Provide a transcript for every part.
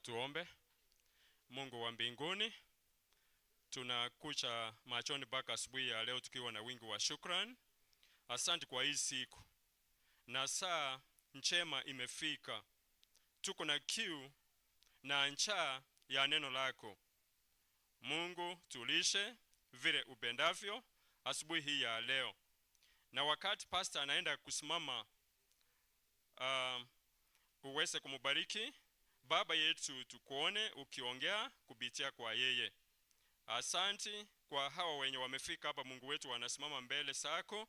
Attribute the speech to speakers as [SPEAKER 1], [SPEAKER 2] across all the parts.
[SPEAKER 1] Tuombe. Mungu wa mbinguni, tunakuja machoni pako asubuhi ya leo tukiwa na wingi wa shukran. Asante kwa hii siku na saa njema imefika. Tuko na kiu na njaa ya neno lako. Mungu, tulishe vile upendavyo asubuhi hii ya leo, na wakati pastor anaenda kusimama, uweze kumubariki Baba yetu, tukuone ukiongea kupitia kwa yeye. Asanti kwa hawa wenye wamefika hapa, Mungu wetu, wanasimama mbele zako.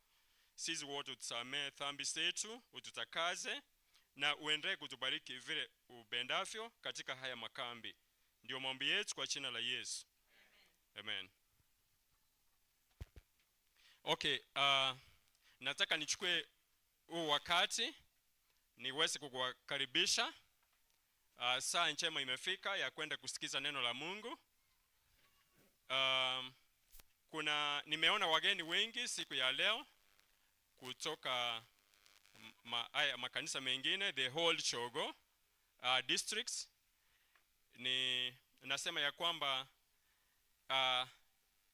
[SPEAKER 1] Sisi wote utusamee dhambi zetu, ututakaze na uendelee kutubariki vile upendavyo katika haya makambi. Ndio maombi yetu kwa jina la Yesu, amen. Okay, nataka nichukue huu wakati niweze kukukaribisha. Saa njema imefika ya kwenda kusikiza neno la Mungu. Kuna nimeona wageni wengi siku ya leo kutoka haya makanisa mengine, the whole Chogo districts. Ni nasema ya kwamba